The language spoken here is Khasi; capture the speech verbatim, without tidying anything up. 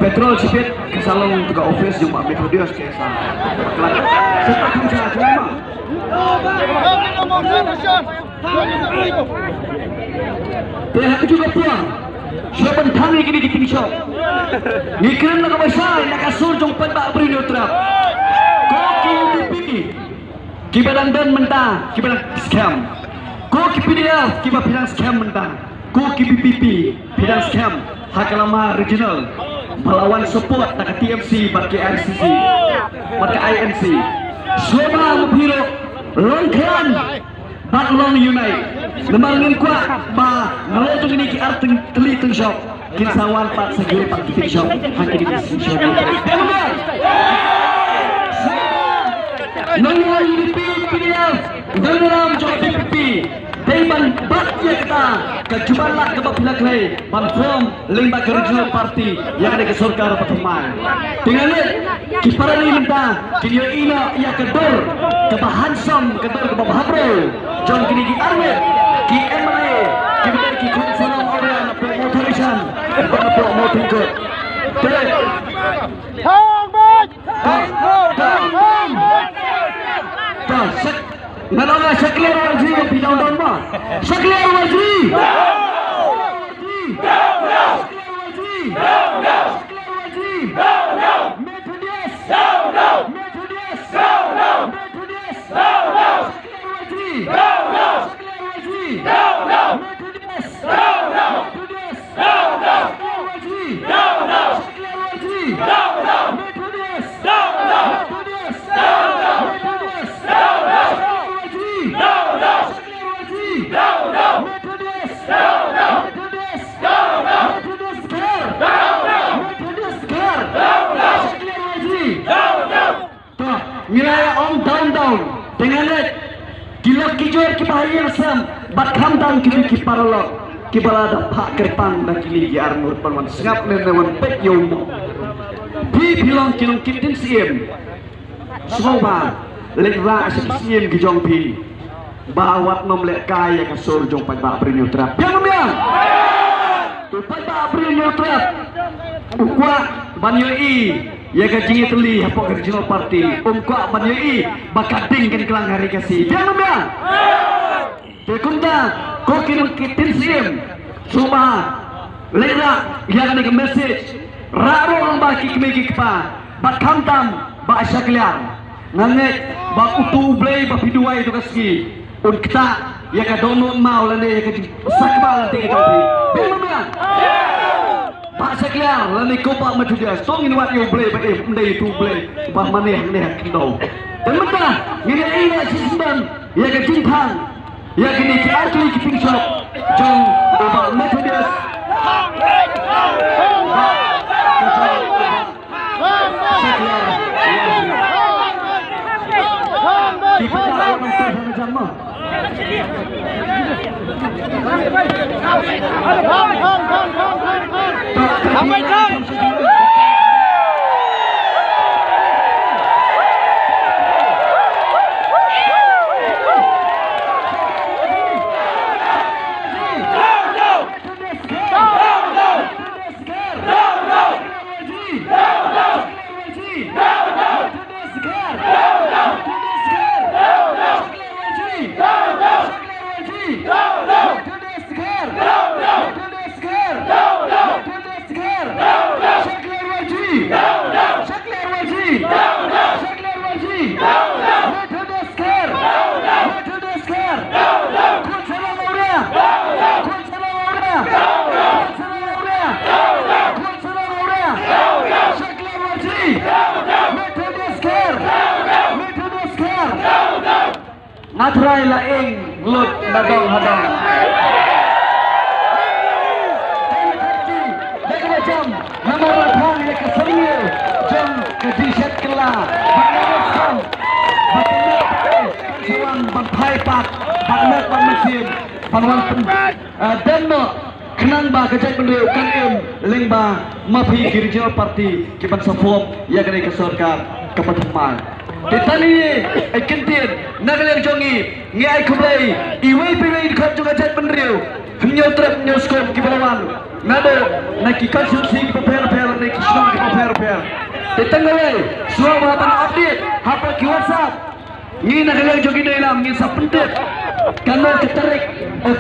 Petrol shipit ka sa long ka office jong Bah Methodius ka sa. Sa ta kham cha cha ma. Te ha ka juh ka por sha ban thang ïa kine ki ting shop. Ngi kren na ka basa na ka sur jong paidbah Bri Hynñiewtrep. Ko ki U D P kiba dang don mynta kiba dang skhem. Ko ki P D F kiba phi dang skhem mynta. Ko ki V P P phi dang skhem ha ka lama regional ba la wan support na ka T M C bad ka I R C C bad ka I N C. Shuwa ba ma phi ruh long khlaiñ bad long unite. Namar ngin kwah ba nalor jong kine ki ar tylli ting shop kin sa wan pat sa gir pat ki ting shop ha kine ki ting shop. Nongïalam U D P, P D F, nongïalam jong P P P. Dei ban bat ïa kata ka jubab lad kaba phi la khlei ban form lyngba ka regional party ïa kane ka sorkar ba thymmai. Te nga ngeit ki para ri mynta kin ïohi noh ïa ka dur kaba handsome, ka dur kaba bha briew jong kine ki arwet ki M L A kiba dei ki khun samla Mawriang na pdeng Mawthadraishan bad na pdeng Mawthadraishan. Te Nga ong sha clear warji, phi down down ma. Sha clear warji. Methodius. Methodius. Methodius. Methodius. To, ngi la ong down down. Te nga ngeit ki lok ki jor kiba ha ïing ha sem bad khamtam kine ki paralok kiba la da phah kyrpang da kine ki arngut ban wan sngap ne ne wan peit ïa u mo. Phi phi long ki nongkit ktien syiem. Sngewbha leit rah sha ki syiem ki jong phi. Ba wat nym lehkai ïa ka sur jong paidbah Bri Hynñiewtrep. Biang ym biang? To paidbah Bri Hynñiewtrep u kwah ban ïohi ïa ka jingïatylli hapoh ka regional party. Um kwah ban ïohi ba ka ding kan klang ha ri Khasi. Biang ym biang? Te kumta ko ki nongkit ktien syiem, sngewbha leit rah ïa kane ka message. Rah ruh lyngba ki kmie ki kpa bad khamtam Bah Shakliar. Nga ngeit ba uto U Blei ba phi duwai ïa ka sngi un ktah ïa ka dohnud maw lane ïa ka jingsakma lane ka jong phi. Biang ym biang? Bah Shakliar lane ko Bah Methodius, to ngin wad ïa U Blei ba im, ym dei uto U Blei ba mane hangne ha khyndew. Te mynta ngin ïa ïohi shisyndon ïa ka jingthang ïa kine ki artylli ki ting shop jong u Bah Methodius. Nga trai la ing lut na dong ha dong. Dei ka jam namar la thang ïa ka syrngiew jong ka jingshet kylla. Ba nga wan sam ba ka met ka wan ban phai pat ba ka met ban mynsiem ban wan pyn eh, dem noh. Khnang ba ka jaitbynriew kan im lyngba ma phi ki regional party ki ban sa form ïa kane ka sorkar kaba thymmai. Te tang ïa ka kyntien na ka liang jong ngi, ngi ai khublei iwei pa iwei dkhot jong ka jaitbynriew, Hynñiewtrep Hynñiewskum kiba la wan naduh na ki constituency kiba pher pher ne ki shnong kiba Te tang kawei, shuwa ba ban update hapoh ki WhatsApp. Ngi na ka liang jong ki nongïalam ngi sa pyntip. Kano ka tarik, oh,